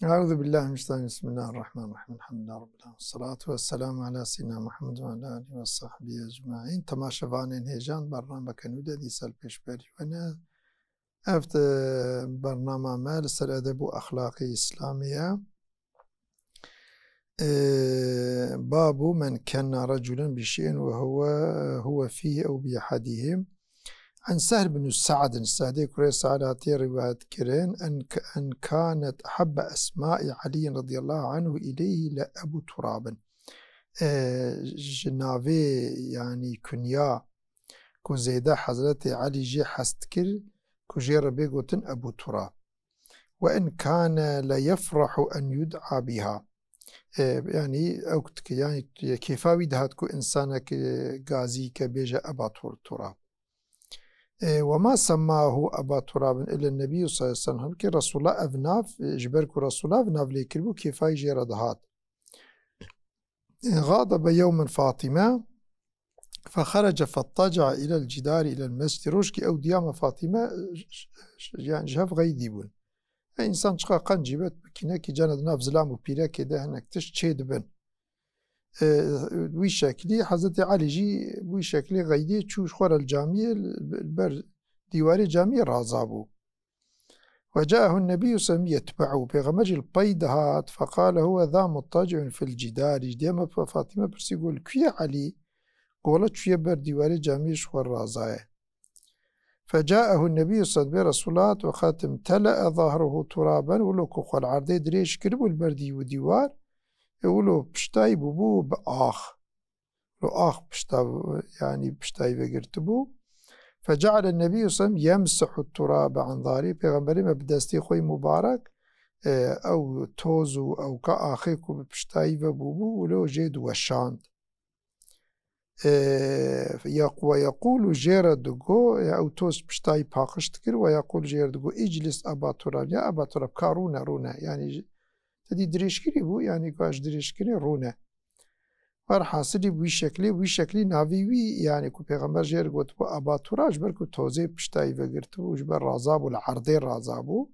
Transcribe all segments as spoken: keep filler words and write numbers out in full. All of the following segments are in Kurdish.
Euzu billahi mineşşeytanirracîm. Bismillahirrahmanirrahîm. Elhamdülillahi Rabbil alemin. Salatu ve selamu ala seyyidina Muhammed ve ala alihi ve sahbihi ecmaîn. Temaşevanên hêja, bernameke nû de dîsa li pêşberî we ne. Ev de bernama me li ser edeb û exlaqê îslamî ye. Ee, babu men kenna reculen bi şey'in ve huve, huve fîhi ew bi ehadihim. An Sehl bin Sa'd, Sehdê kurê Sa'd hatiye rivayet kirin, en, en kanet ahabbe esma'i Aliyin radiyallahu anhu ileyhi le Ebu Turabin. Ee, ji navê, yani kunya ku zêde Hezretê Elî jê hez dikir, ku jê re bê gotin Ebu Turab. Ve in kane le yefrahu en yud'a biha. E, yani ew dike, yani kêfa wî dihat ku insanek, e, gazî ke bêje Eba Tur-, Turab. E, ve ma semmahu Eba Turabin illa Nebî sallallahu aleyhi ve sellem. Halbuki Resulullah ev nav, e, ji ber ku Resulullah ev nav lê kiribû, kêfa wî jê re dihat. E, gadabe yewmen Fatime, fexerece fettaca ilel cidari ilel mescid. Rojkî ew diyama Fatîme, ş-, ş-, ş-, yani ji hev xeydî bûn. E, însan çiqa qencî be, kînekî cene di nav zilam û pîrekê de hinek tişt çê dibin. E, wî şeklî Hezretî Elî jî wî şeklî xeydî çû ji xwe re li camiyê, li ber dîwarê camiyê razabû. Ve caehu Nebiyyü sallallahu aleyhi ve sellem yetbe'u. Pêxember jî li pey dihat, feqale huve za muttaci'un fil cidari. Diyama Fa-, Fatîme pirsî, got, li ku ye Elî? Got, wele çûye ber dîwarê camiyê ji xwe razaye. Fecaehu Nebiyyü sallallahu aleyhi ve sellem, Resulullah hat ve qet imtele'e zahruhu turaben, wilo ku xwe li erdê dirêj kiribû li ber dî-, dîwar, e, wilo piştayî bûbû bi ax. Ro ax pişta, yani piştayî vegirtibû. Feceale Nebiyyü sallallahu aleyhi ve sellem yemsehu turabe an zahri. Pêxemberê me bi destê xwe yî mubarek, e, ew toz û ewka axê ku bi piştayî ve bûbû, wilo jê diweşand. E, yeq-, ve yekulu jê re digo, ya ew toz piştayî paqij dikir, ve yekulu jê re digo, iclis Eba Turab, ya Eba Turab, ka rûne, rûne. Yani ji-, te dî dirêjkirî bû, yani ka ji dirêjkirî rûne. Werhasilî bi wî şeklî, wî şeklî navî wî, yani ku Pêxember jê re gotibû Eba Tura, ji ber ku tozê piştayî vegirtibû, ji ber razabû, li erdê razabû.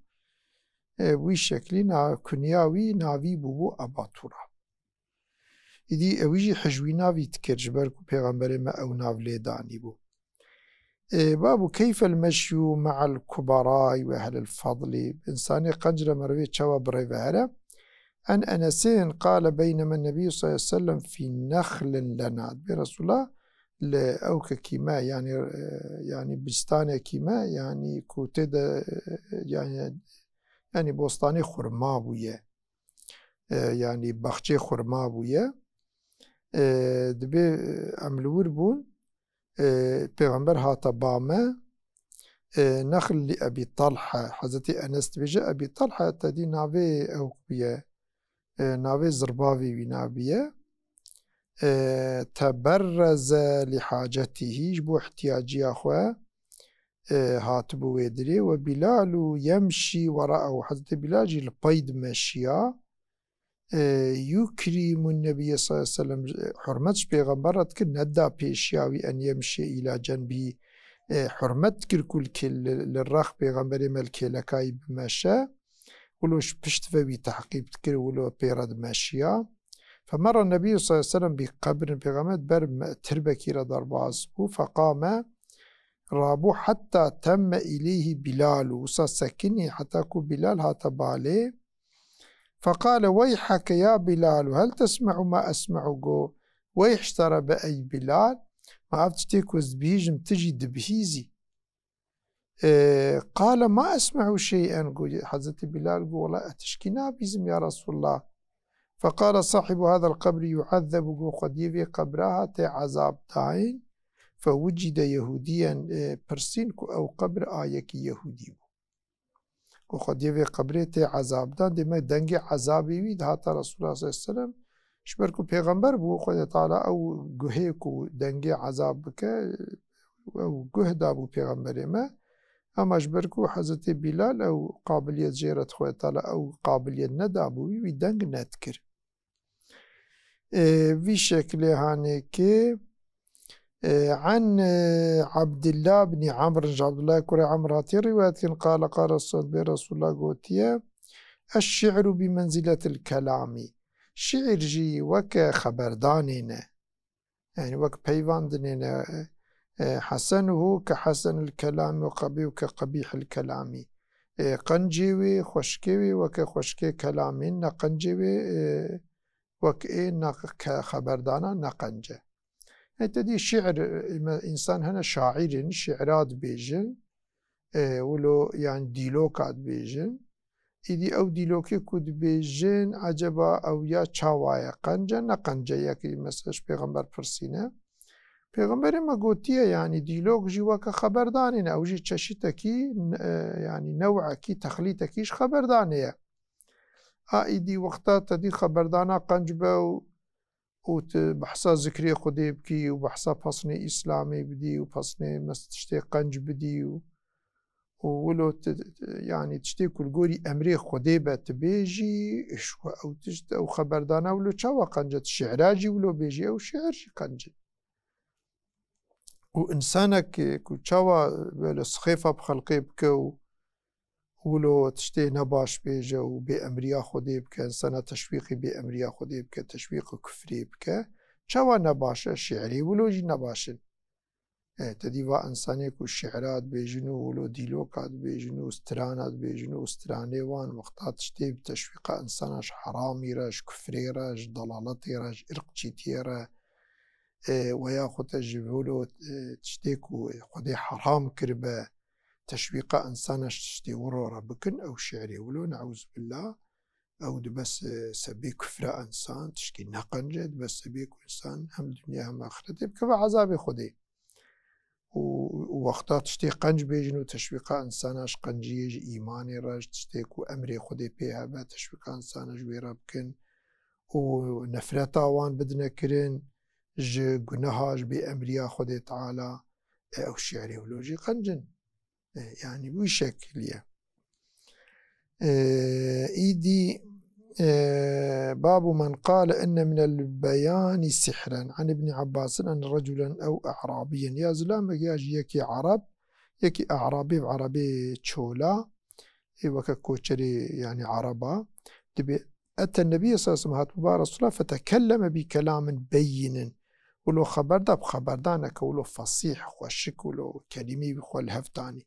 E, wî şeklî na-, kunya wî, navî bûbû Eba Tura. Îdî ewî jî hijwîna vî dikir, ji ber ku Pêxemberê me ew nav lê danîbû. E, babu keyfel meşyu me'al kubarai ve ehlil fadli. Însanê qenc re merivê çawa bi rê ve here? An Enesin qale beyneme Nebiyyü sallallahu aleyhi ve sellem fî nexlin lena. Dibê Resulullah li ewkekî me, yani, e, yani bistanekî me, yani ku tê de, e, yani, yani bostanê xurma bûye. E, yani baxçê xurma bûye. E, dibê, e, em li wir bûn. E, Pêxember hate ba me, e, nexl li Ebî Talha. Hezretî Enes dibêje, Ebî Talha te dî navê ew bûye, e, navê zirbavê wî navbîye. E, teberreze li hacetîhî, ji bo ihtiyaciya xwe, e, hatibû wê dirê. Ve Bilalu yemşî weraehu. Hezretî Bilal jî li pey dimeşiya. E, yukrîmun Nebiyye sallallahu aleyhi ve sellem, hurmet ji Pêxember re dikir, neda pêşiya wî en yemşiye îla cenbî, e, hurmet dikir ku li kê-, li, li rex Pêxemberê me li kêlekayî bimeşe, wilo ji pişt ve wî tehqîb dikir, wilo pê re dimeşiya. Femerra Nebiyyu sallallahu aleyhi ve sellem bi qebrin, Pêxember ber me-, tirbekî re derbas bû, feqame, rabû hetta temme îleyhî Bilalu, wisa sekinî heta ku Bilal hate balê, Feqale, "Weyheke ya Bilal, hel tesme'u ma esme'u?" Go, "Weyh ji te re be ey Bilal, ma ev tiştê ku ez dibihîjim, tu jî dibihîzî?" E, qale, "Ma esme'u şey'en." Go, Hezretî Bilal go, "Wela ez tişkî nabîzim ya Resulullah." Feqale, "Sahibu hadal qebri yu'azzebu." Go, "Xwediyê vê qebra ha tê ezab dayîn." Fewicide Yehudiyen, e, pirsîn ku ew qebir a yekî Yehudî bû. Ku Xwediyê vê qebrê tê ezab dan, demek dengê ezabê wî dihata Resulullah sallallahu aleyhi ve sellem. Ji ber ku pêxember bû, Xwedê Teala ew guhê ku dengê ezab bike, ew guh dabû pêxemberê me. Ama ji ber ku Hezretê Bilal ew qabiliyet jê re Xwedê Teala ew qabiliyet nedabû wî, wî deng nedikir. E, vî şeklê hanê ki, e, an, e, Abdillah bin Amr, ji Abdullah kurê Amr hatiye rîwayet kirin, qala, qala Resul-, bê Resulullah gotiye, Eşşi'ru bi menziletil kelamî. Şiir jî weke xeberdanê ne. Yani wek peyvandinê ne, e, e, hesenuhu ke hesenil kelamî ve qebîhu ke qebîhil kelamî. E, qencê wê, xweşkê wê weke xweşkê kelamê, ne qencê wê, e, wek ê ne ke-, xeberdana ne qence. E, te dî şiir, e, me-, însan hene şaîr in, şiira dibêjin, e, wilo yan dîloka dibêjin. Îdî ew dîlokê ku dibêjin, eceba ew ya çawa ye? Qence ne qence ye ki mesela ji pêxember pirsîne. Pêxemberê me gotiye, yanî dîlok jî weke xeberdanê ne. Ew jî çeşitekî, e, yanî newekî, texlîtekî ji xeberdanê ye. A îdî wexta te dî xeberdana qenc be û û tu behsa zikrê Xwedê bikî û behsa pesnê Îslamê bidî û pesnê mes-, tiştê qenc bidî û, û wilo tu, tu, yanî tiştê ku li gorî emrê Xwedê be tu bêjî, ji xwe ew tişt, ew xeberdana wilo çawa qenc e? Tu şi'ra jî wilo bêjî, ew şi'ir jî qenc in. Û însanek ku çawa wilo sixêfa bi xelqê bike û wilo tiştê nebaş bêje û bêemriya Xwedê bike, insana teşwîqî bêemriya Xwedê bike, teşwîqî kufrê bike, çawa nebaş e? Şi'rê wilo jî nebaş in. E, te dî va insanê ku şi'ra dibêjin û wilo dîloka dibêjin û strana dibêjin û stranê wan wexta tiştê bi teşwîqa insana ji heramî re, ji kufrê re, ji dalaletê re, ji irqçîtiyê re, e, weya xwe te ji wilo, e, tiştê ku Xwedê heram kiribe, teşwîqa insana ji tiştê wilo re bikin, ew şi'rê wilo, ne'ûzubillah, ew dibe se-, sebê kufra insan, tişkî neqence, dibe sebê ku insan hem dinya hem axiretê bikeve ezabê Xwedê. Û, û wexta tiştê qenc bêjin û teşwîqa insana ji qenciyê, ji îmanê re, ji tiştê ku emrê Xwedê pê hebe, teşwîqa insana ji wê re bikin û nefreta wan bidine kirin, ji guneha, ji bêemriya Xwedê Teala, e, ew şi'rê wilo jî qenc in. E, yanî wî şekil ye. E, îdî, e, babu men qale inne minel beyanî sihran. An Ibnî Abbasin an reculen ew e'rabiyen. Ya zilamek ya jî yekî Arab, yekî E'rabî, E'rabê çola, ê weke koçerê, yanî Araba, dibê, ete Nebî sallallahu aleyhi ve sellem, hatibû ba Resulullah, fetekelleme bi kelamin beyinin. Wilo xeber da, bi xeberdaneke wilo fesîh, xweşik, wilo kelîmê wî xwe li hev danî.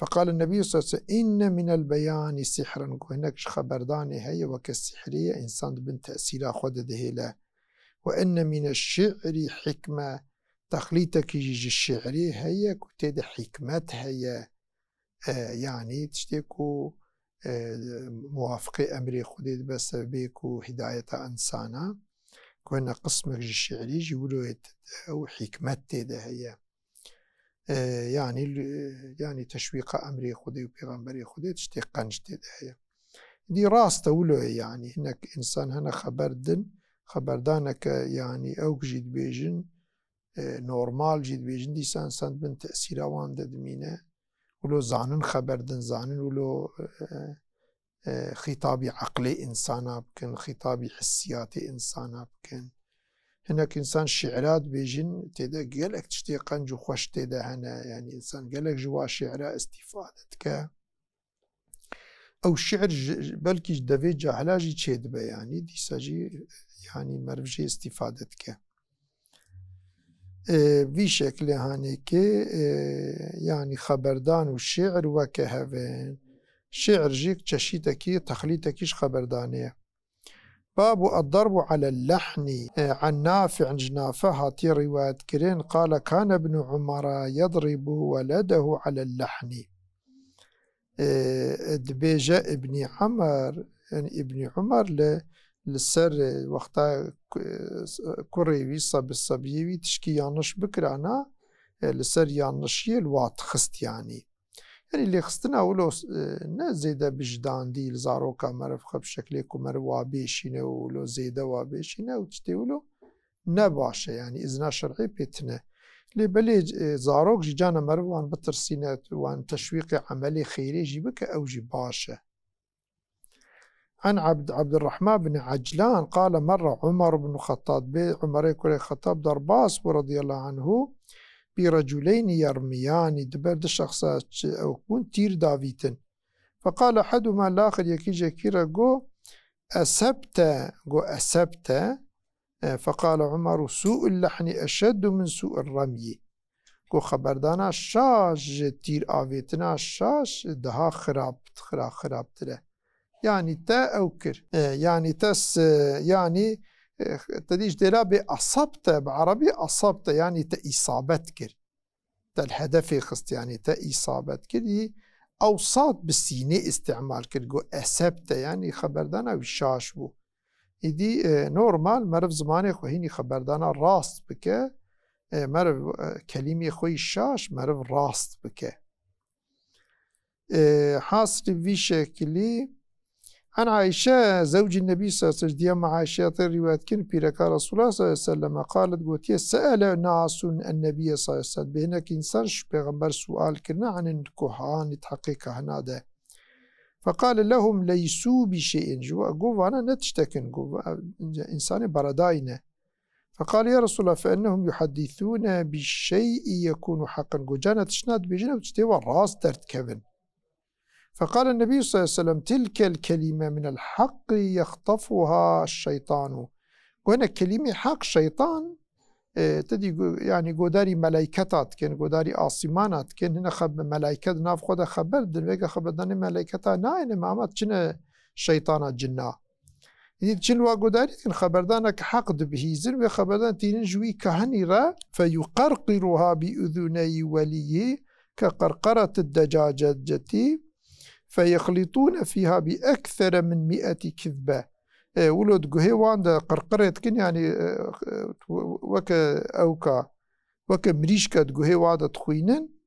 Feqale Nebî sallallahu aleyhi ve sellem, inne minel beyanî sihran, ku hinek ji xeberdanê heye, weke sihrê ye, însan di bin tesîra xwe de dihêle. Ve inne mine şi'rî hikme, texlîtekî jî ji şi'rê heye, ku tê de hikmet heye. E, yanî tiştê ku, e, muwafiqê emrê Xwedê dibe sebebê ku hidayeta insana, ku hene qismek ji şi'rî jî wilo ye, ew hikmet tê de heye. E, yanî, yanî teşwîqa emrê Xwedê û pêxemberê Xwedê tiştê qenc tê de heye. Dî rast e wilo ye, yanî hinek însan hene xeber din, xeberdaneke, yanî ew jî dibêjin, e, normal jî dibêjin, dîsa insan bin tesîra wan de dimîne. Wilo zanin xeber din, zanin wilo, e, e, xîtabî eqlê însana bikin, xîtabî hissiyatê însana bikin. Hinek însan şi'ra dibêjin, tê de gelek tiştê qenc û xweş tê de hene. Yanî însan gelek ji wa şi'ra îstîfade dike. Ew şi'r ji, belkî ji devê cahila jî çêdibe, yanî dîsa jî, yanî meriv jê îstîfade dike. Ê, vî şeklê hanê ke, ê, yanî xeberdan û şi'r weke hev in. Şi'r jî çeşîtekî, texlîtekî ji xeberdanê ye. Babu ad-darbu alel lehni. E, an Nafi', ji Nafi' hatiye rîwayet kirin, qale, kane ibnu Umara yadribu weledehu alel lehni. E, dibêje Ibnî Umar, yani Ibnî Umar li, li ser, e, wexta ku-, e, kurê wî, seb-, sebiyê wî tişkî yanlış bikirana, e, li ser yanlışiyê li wa dixist yani. Yanî lêxistina wilo, e, ne zêde bijdandî li zaroka meriv xwe bi şeklê ku meriv wa bêşîne û wilo zêde wa bêşîne û tiştê wilo ne baş e, yanî îzna şer'î pê tine. Lê belê, e, zarok jî cana meriv wan bitirsîne, wan teşwîqê emelê xêrê jî bike, ew jî baş e. An Abd-, Abdurrahman bin Eclan qale merre Umar bin Xettab, bê Umerê kurê Xettab derbas bû radiyallahu anhu, bi reculeyni yermiyanî, di ber du şexsa çi ew bûn tîr davîtin. Feqale ahaduhuma lil-axir, yekî ji yekî re got, esebte, got, esebte. E, feqale Umaru, sû'ul lehni eşeddu min sû'ir remyi. Got, xeberdana şaş ji tîr avêtina şaş daha xirab, xira-, xirabtir e. Yanî te ew kir. E, yanî te s-, yanî, e, te dî ji dêla bê asabte, bi erebî asabte, yanî te îsabet kir. Te li hedefê xist, yanî te îsabet kir. Î ew sat bi sînê îstîmal kir. Got, esebte, yanî xeberdana wî şaş bû. Îdî, e, normal meriv zimanê xwe hînî xeberdana rast bike, e, meriv, e, kelîmê xwe yî şaş meriv rast bike. E, hasilî vî şekilî, an Ayşe, zewcî Nebî sallallahu aleyhi ve sellem, diyema Ayşeya te rîwayet kirin, pîreka Resulullah sallallahu aleyhi ve sellem, qalet, gotiye, se'ele nasun en-Nebiyye sallallahu aleyhi ve sellem, bêhnek însan ji Pêxember sual kirine, anil kuhani, di heqê kahina de. Feqale lehum leysû bi şey'in. Ji wa-, got, vana ne tiştek in, got, va-, însanê beredayî ne. Feqale, ya Resulallah, fe ennehum yuhaddisûne bi şey'i yekûnu haqqan. Got, cana tiştna dibêjin, ew tiştê wa rast derdikevin. Feqale Nebî sallallahu aleyhi ve sellem, tilkel kelîme minel haqqi yextafuha şeytanu. Got, hinek kelîmê heq şeytan, e, te dî go-, yanî godarî melayketa dikin, godarî asîmana dikin, hinek xeb-, melayket nav xwe de xeber din, vêga xeberdanê melayketa nayêne, me ama çine şeytana cinna. Yê çin wa godarî dikin, xeberdanek heq dibihîzin, wê xeberdan tînin ji wî kahinî re, fe yuqerqiruha bi uduneyî weliyî ke qerqeretid decacetî, fe yexlitûne fîha bi eksere min mi'etî kizbe. E, wilo di guhê wan de qirqirê dikin, yanî, e, e, weke ewka, weke mirîşka di guhê wa de dixwînin.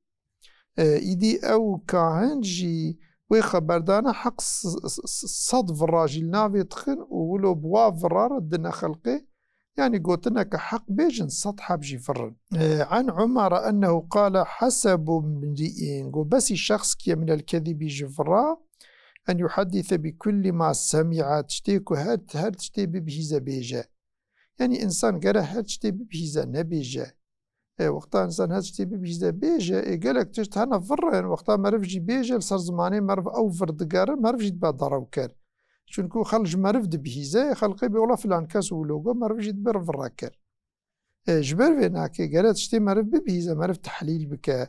E, îdî ew kahin jî wê xeberdana heq s-, s-, s-, sed vira jî li navê dixin û wilo bi wa vira re dine xelqê, yanî gotineke heq bêjin, sed heb jî virin. E, an Umara ennehu qale, hasebu mri'in, got, besî şexskiye minel kezîbî ji vira, en yuhaddise bi kulli ma semi'a, tiştê ku her, her tiştê bibihîze bêje. Yanî însan gere her tiştê bibihîze, nebêje. E, wexta însan her tiştê bibihîze bêje, ê gelek tişt hene virre, wexta meriv jî bêje, li ser zimanê meriv ew vir digere, meriv jî dibe darewker. Çunku xelk ji meriv dibihîze, xelkê bê wela filan kes wilo got, meriv jî dibe virreker. E, ji ber vê nakê gere tiştê meriv bibihîze, meriv tehlîl bike,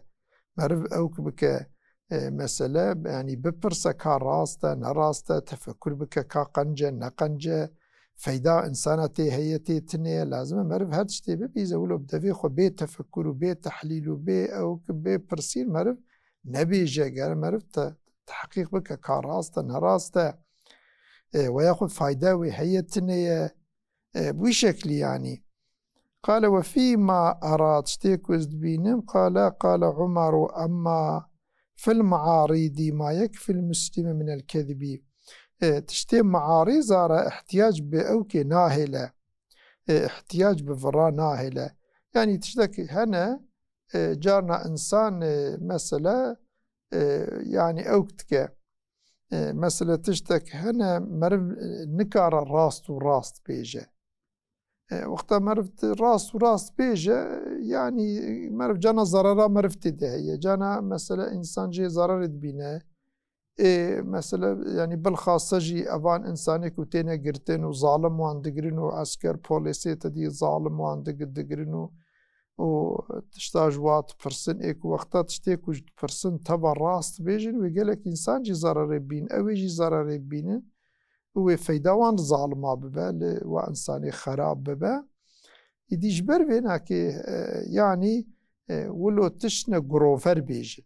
meriv ewk bike, e, mesele, yanî bipirse ka rast e, ne rast e, tefekur bike ka qenc e, ne qenc e, feyda însana tê heye, tê tune ye, lazim e meriv her tiştê bibihîze, wilo bi devê xwe bê tefekur û bê tehlîl û bê ewk, bê pirsîn meriv nebêje, gere meriv te-, tehqîq bike ka rast e, ne rast e, e, weya xwe fayda wê heye, tune ye, e, bi wî şeklî yanî. Qale, "Ve fîma ara", tiştê ku ez dibînim, qale, qale Umaru, "Emma fil maarîdî ma yekfil muslime minel kezibî." E, tiştê maarîza re ihtiyac bi ewkê nahêle. E, ihtiyac bi vira nahêle. Yanî tiştek hene, e, carna însan, e, mesele, e, yanî ewk dike. E, mesele tiştek hene, meriv, e, nikare rast û rast bêje. E, wexta meriv ti-, rast û rast bêje, yanî meriv cana zarara meriv tê de heye. Cana mesela însan jê zararê dibîne. Ê, mesela, yanî bilxasse jî evan însanê ku têne girtin û zalim wan digirin û esker, polîsê te dî zalim wan dig-, digirin û, û tişta ji wa dipirsin. Ê ku wexta tiştê ku ji dipirsin teva rast bêjin, wê gelek însan jî zararê bîn, ew ê jî zararê bînin. Û wê feyda wan li zalima bibe, li wa însanê xerab bibe. Îdî ji ber vê nakê, e, yanî, e, wilo tişt ne girover bêjin.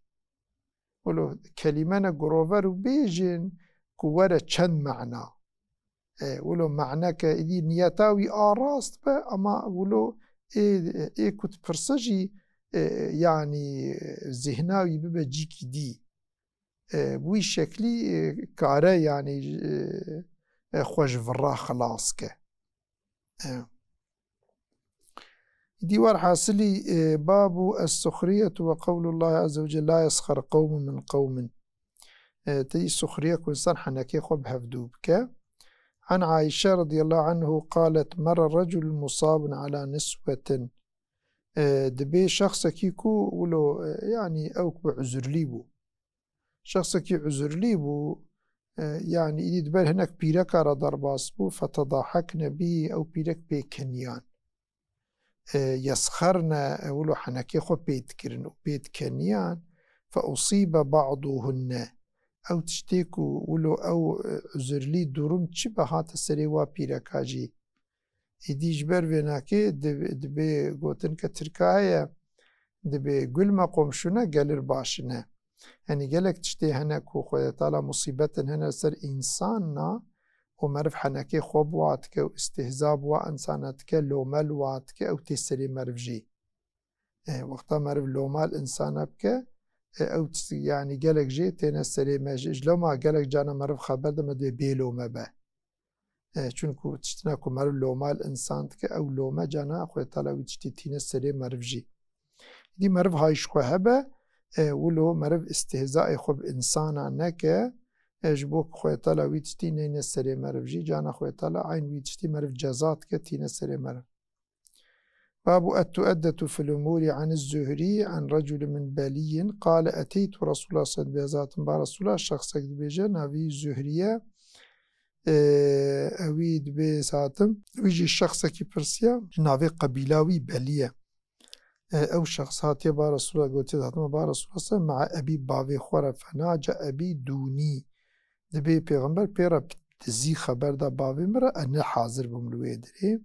Wilo kelîme ne girover û bêjin ku were çend mana. E, wilo maneke îdî niyeta wî a rast be, ama wilo ê, ê ku dipirse jî, e, yanî zihna wî bibe cîkî dî. E, bi wî şeklî, e, kare, yanî, e, e, xwe ji vira xilas ke. E. Dî werhasilî, e, babu es-suxriyetu ve qewlullahi azze ve celle, "La yesxer qewmun min qewmin." E, tê suxriye ku însan henekê xwe bi hevdû bike. An Ayşe radiyallahu anhu qalet, "Merre reculun musabun ala niswetin." E, dibê şexsekî ku wilo, e, yanî ew ku bi uzurlî bû. Şexsekî uzurlî bû, e, yanî îdî di ber hinek pîreka re derbas bû, fetedahekne bî, ew pîrek pê keniyan. E, yesxerne, e, wilo henekê xwe pê dikirin û pê dikeniyan, feusîbe ba'duhunne. Ew tiştê ku wilo ew, e, uzurlî durum çi be hate serê wa pîreka jî. Îdî ji ber vênakê dib-, dibê gotin ke Tirka heye, dibê gul me komşune gelir başine. Yanî gelek tiştê hene ku Xwedê Teala musîbetin hene ser însanna û meriv henekê xwe bi wa dike û îstihza bi wa însana dike, lome li wa dike, ew tê serê meriv jî. E, wexta meriv loma li însana bike, e, ew tişt-, yanî gelek jê têne serê me jî. Ji loma gelek cana meriv xeber de me dibê bê lome be. E, çunku tiştina ku meriv loma li însan dike, ew lome cana Xwedê Teala wî tiştî tîne serê meriv jî. Dî meriv hay ji xwe hebe, e, wilo meriv îstihzayê xwe bi însana neke, e, ji bo ku Xwedê Teala wî tiştî neyne serê meriv jî, cana Xwedê Teala eyn wî tiştî meriv ceza dike tîne serê meriv. Babu et-tueddetu fil umuri an Zuhri an raculi min Beliyin qale eteytu Resulullah sallallahu aleyhi ve sellem, ba Resulullah, şexsek dibêje, navî Zuhriye, e, ewî dibê satim, wî jî şexsekî pirsiya, navê qebîla wî Beliye. E, ew şexs hatiye ba Resulullah, gotiye, hatime ba Resulullah sallallahu aleyhi ve sellem, mea ebî, bavê xwe re, fenace ebî dûnî. Dibê pêxember pê re dizî xeber da bavê min re, ez ne hazir bûm li wê dirê.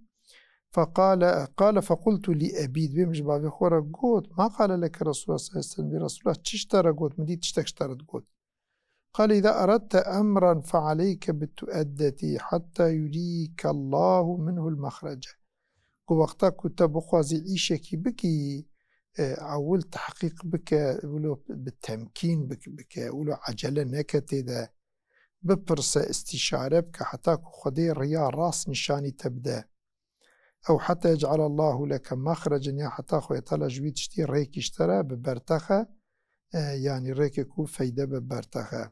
Feqale, qale fequltu li ebî, dibê min ji bavê xwe re got, ma qale leke Resulullah sallallahu aleyhi ve sellem, dibê Resulullah çi ji te re got, min dî tiştek ji te re digot. Qale, "Îza eradte emran fealeyke bitueddetî heta yurîke Allahu minhul mexrece." Ku wexta ku te bixwazî îşekî bikî, e, ewil tehqîq bike, wilo bi temkîn bik-, bike, wilo ecele neke tê de. Bipirse, îstîşare bike, heta ku Xwedê riya rast nîşanî te bide. Ew heta yec'alallahu leke mexrecen, ya heta Xwedê Teala ji wî tiştî rêkî ji te re bi ber te xe, e, yanî rêkê ku feyde bi ber te xe.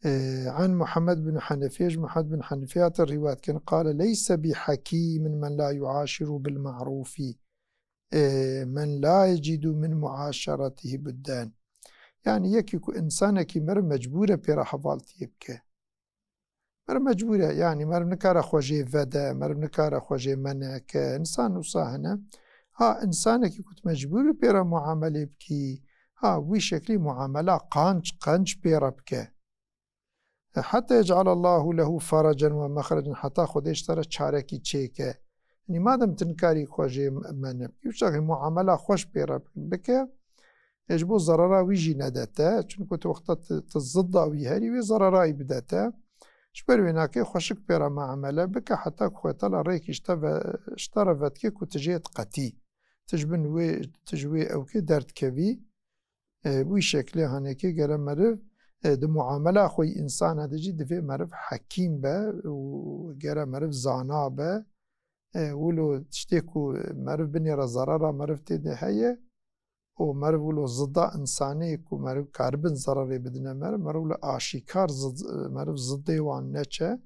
E, an Muhammed bin Henefiye, ji Muhammed bin Henefiye hate rîwayet kirin, qale, "Leyse bi hekîmin men la yuaşiru bil ma'rufi, e, men la yecidu min muaşeretihî budden." Yanî yekî ku însanekî meriv mecbûr e pê re hevaltiyê bike. Meriv mecbûr e, yanî meriv nikare xwe jê vede, meriv nikare xwe jê meneke. Însan wisa hene. Ha, însanekî ku tu mecbûr î pê re muamelê bikî, ha, wî şeklî muamela qanc, qenc pê re bike. E, heta yec'alallahu lehu ferecen ve mexrecen, heta Xwedê ji te re çarekî çêke. Yanî madem tu nikarî xwe jê mene bikî, wisa muamela xweş pê re bike, e, ji bo zerara wî jî nede te. Çunku tu wexta tu, tu zidda wî herî, wê zerara wî bide te. Ji ber wê nake xweşik pê re muamele bike, heta ku Xwedê Teala rêkî ji te ve, ji te re vedike ku tu jê diqetî. Tu ji bin wê, tu ji wê ewkê derdikevî. E, wî şeklê hanekê gere meriv, e, di muamela xwe yî însana de jî divê meriv hekîm be û gere meriv zana be. E, wilo tiştê ku meriv binê re zerara meriv tê de heye û meriv wilo zidda însanê ku meriv karibin zerarê bidine meriv, meriv wilo aşîkar zid-, meriv ziddê wan neçe.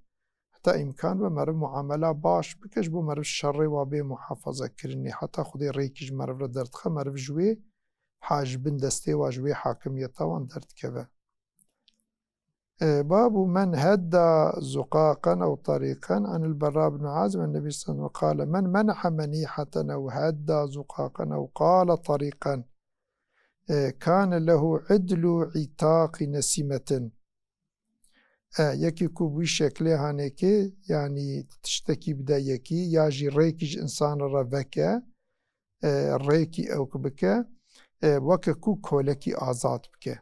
Heta îmkan be meriv muamela baş bike, ji bo meriv şerê wa bê muhafaza kirinê. Heta Xwedê rêkî ji meriv re derdixe, meriv ji wê ha-, ji bin destê wa, ji wê hakimiyeta wan derdikeve. E, babu men hedda zuqaqen ew tariqen, anil Berra bin Azib, en Nebi sallallahu aleyhi ve sellem qale, "Men mena'a meniheten ew hedda zuqaqen ew qale tariqen, e, kane lehu idlu itaqi nesimetin." E, yekî ku bi wî şeklê hanekê, yanî tiştekî bide yekî, ya jî rêkî ji însan re veke, e, rêkî ewk bike, e, weke ku kolekî azad bike.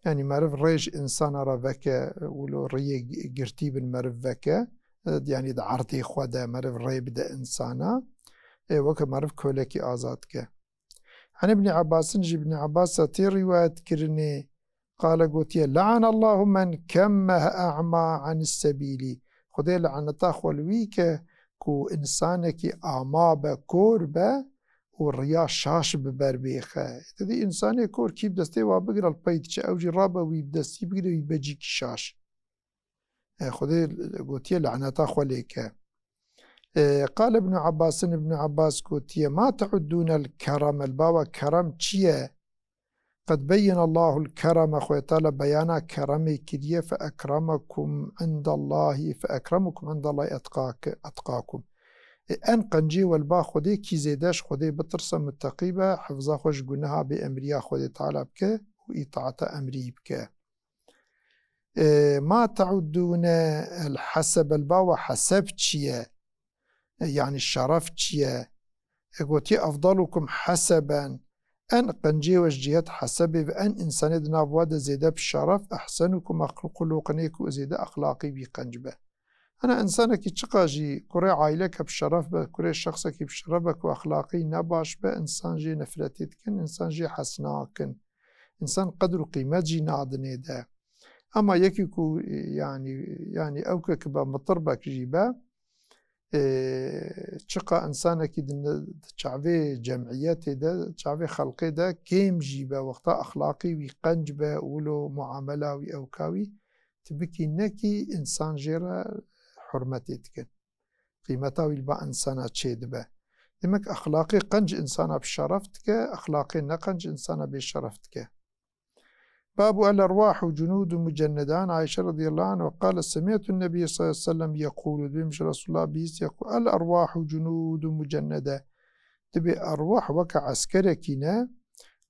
Yanî meriv rê ji însana re veke, wilo riyê gi-, girtî bin meriv veke, e, yanî di erdê xwe de meriv rê bide însana, e, weke meriv kolekî azad ke. An Îbnî Ebbasin, ji Îbnî Ebbasa tê rîwayet kirinê, qale gotiye, "Le'anallahu men kemmehe a'ma anis sebîlî." Xwedê le'neta xwe li wî ke ku însanekî ama be, kor be û riya şaş bi ber bêxe. Te dî însanê kor kî bi destê wa bigire li pey diçe, ew jî rabe wî bi destî bigire wî becîkî şaş. E, Xwedê gotiye le'neta xwe lê ke. E, qale Ibn Ebbasin, Ibn Ebbas gotiye, "Ma te'uddûnel kerem, el baba kerem çi ye?" Qed beyyene Allahul kereme, Xwedê Teala beyana keremê kiriye, fe ekremekum indallahî, fe ekremukum indallahî etqak-, etqakum. E, en qencê we li ba Xwedê kî zêde ji Xwedê bitirse, muteqî be, hifza xwe ji guneha bê emriya Xwedê Teala bike û îtaata emrî bike. E, ma te'uddûne el hesebe, li ba we heseb çi ye? E, yanî şeref çi ye? E, gotiye, efdalukum heseben, en qencê we ji cihet hesebê ve, en însanê di nav we de zêde bi şeref, ehsenukum exluqin, ê ku zêde exlaqî wî qenc be. Hena însanekî çiqa jî kurê aîleke bi şeref be, kurê şexsekî bi şeref be ku exlaqî ne baş be, însan jê nefretê dikin, însan jê hes nakin. Însan qedr û qîmet jî nadinê de. Ema yekî ku, yanî, yanî ew ke ki be mitirbek jî be, e, çiqa însanekî di ne-, di çavê cemiyetê de, çavê xelkê de kêm jî be, wexta exlaqî wî qenc be, wilo muamela wî ewka wî, tu bikî nekî, însan jê re hurmetê dikin. Qîmeta wî li ba însana çêdibe. Demek exlaqê qenc însana bi şeref dike, exlaqê ne qenc însana bêşeref dike. Babu el erwahu cunudun mucennede. An Ayşe radiyallahu anha qale, semî'tu nebiyye sallallahu aleyhi ve sellem yekulu, dibêm ji Resulullah bihîst yekul, el erwahu cunudun mucennede. Dibê erwah weke eskerekî ne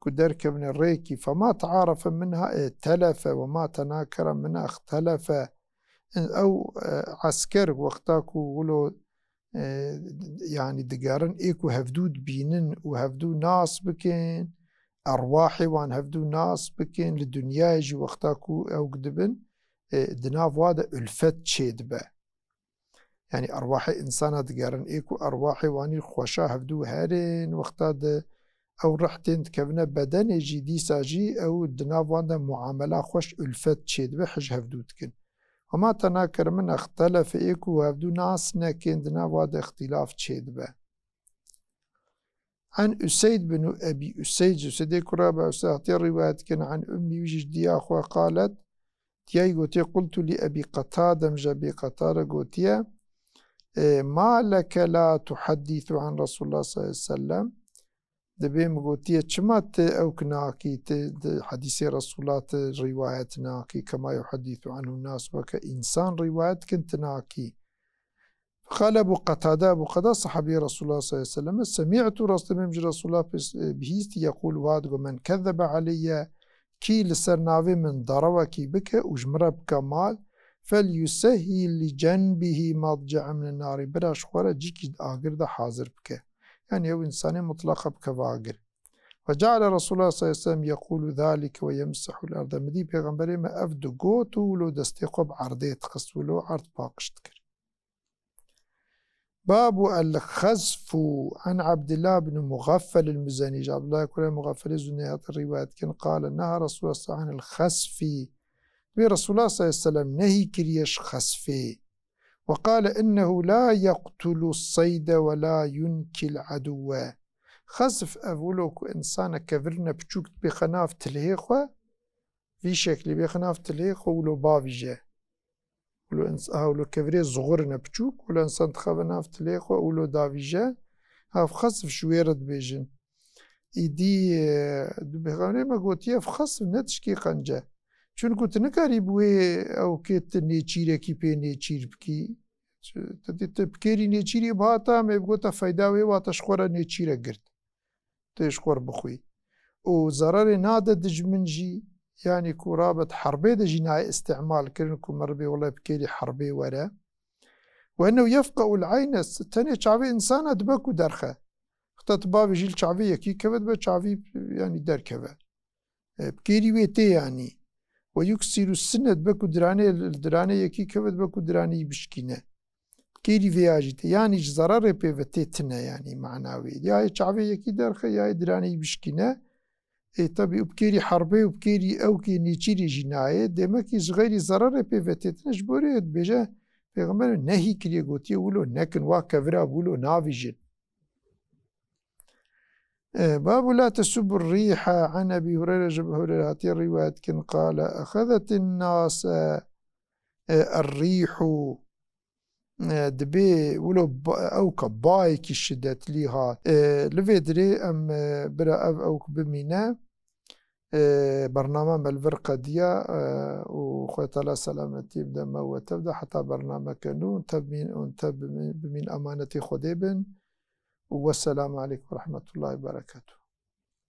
ku derkevine rêkî. Fema te'arefe minha, e, telefe, we ma tenakere minha, ixtelefe. Ew, e, esker wexta ku wilo, e, yanî digerin ê ku hevdû dibînin û hevdû nas bikin, erwahê wan hevdû nas bikin, li dinyayê jî wexta ku ew dibin, e, di nav wa de ulfet çêdibe. Yanî erwahê însana digerin ê ku erwahê wanî xweşa hevdû herin, wexta di ew rih tên dikevine bedenê jî, dîsa jî ew di nav wan de muamela xweş, ulfet çêdibe, hij hevdû dikin. Hema te nakir min extelefe ê ku hevdû nas nekin, di nav wa de îxtîlaf çêdibe. An Useyd bin Ebî Useyd, Useydê kura be Useyd hatiye rîwayet dikin, an ummî, wî jî ji diya xwe qalet, diyayî gotiye, qultu li Ebî Qetade, min ji Ebî Qetade gotiye, e, ma leke la tuhaddîsu an Resulullah sallallahu aleyhi ve sellem? Dibê min gotiye, çima tu ewk nakî, tu di hedîsê Resûla tu rîwayet nakî, kema yuhaddîsu anhu nas, weke însan rîwayet dikin, tu nakî. Qale Ebu Qetade, Ebu Qetade sahabiyê Resûla sallallahu aleyhi ve sellem, semî'tu Resul, dibêm ji Resûla pis-, bihîstî, yekûl, wa digo, men kezzebe aleyye, kî li ser navê min darewekî bike û ji min re bike mal, fel yusehhil li cenbihî madce'en minen narî, bira ji xwe re cîkî di agir de hazir bike. Yanî ew însanê mutlaqa bikeve agir. Ve ceale Resulullah sallallahu aleyhi ve sellem yekulu zalike ve yemsehul erde. Min dî Pêxemberê me ev digot û wilo destê xwe bi erdê dixist, wilo erd paqij dikir. Babu el xesfu an Abdullah bin Mugaffel el Muzeni. Abdullah kurê Mugaffel Zunni hat rivayet kin, qale neha Resulullah sallallahu aleyhi ve sellem anil xesfi. Ve Resulullah sallallahu aleyhi ve sellem nehi kiriye ji xesfê. Ve qale innehu la yeqtulu sayde ve la yunkil aduwe. Xesf ev wilo ku însana kevirine piçûk dibêxe nav tilhê xwe, vî şeklî bêxe nav tilhê xwe wilo bavîje. Wilo ins-, aha, wilo kevirê zuxurine piçûk, wilo însan dixeve nav tilhê xwe, wilo davîje. Ev xesf ji wê re dibêjin. Îdî, e, di Pêxemberê me gotiye, ev xesf ne tişkî qenc e. Çunku tu nikarî bi wê ewkê tu nêçîrekî pê nêçîr bikî. Tu, tu, tu bi kêrî nêçîrî bihata, me bigota feyda wê, wate ji xwe re nêçîrek girt. Tu ji xwe re bixwî. Û zerarê nade dijmin jî, yanî ku rabe di herbê de jî nayê îstîmal kirin ku meribê wele bi kêrî herbê were. Ve ennehu yefqe'ul eyne, tenê çavê însana dibe ku derxe. Heta tu bavêjî li çavê yekî keve dibe çavî, yanî derkeve. E, bi kêrî wê tê yanî. Ve yuksiru sine dibe ku diranê, li diranê yekî keve dibe ku diranê yî bişkîne. Bi kêrî vêya jî tê. Yanî ji zerarê pê ve tê tine yanî mana wê. Ya yê çavê yekî derxe ya yê diranê yî bişkîne. Ê, tebî û bi kêrî herbê û bi kêrî ewkê nêçîrê jî nayê. Demekî ji xeyrî zerarê pê ve tê tine. Ji bo rê dibêje, Pêxember nehî kiriye, gotiye, wilo nekin, wa kevira wilo navîjin. E, babu la tesubbu rîha an Ebî Hureyre, ji Ebî Hureyre hatiye rîwayet kin, qale, exezetin nase, e, er-rîhu. E, dibê wilo ba-, ewka bayekî şidetlî hat. E, li vê dirê em, e, bira ev ewk bimîne. E, bername me li vir qediya, e, û Xwedê Teala selametî bide me û we tev de heta bernameke nû, hûn tev bimîn, hûn tev bimîn, bimîn emanetî Xwedê bin. Û wesselamu aleykum ve rahmetullahi ve berekatuhu.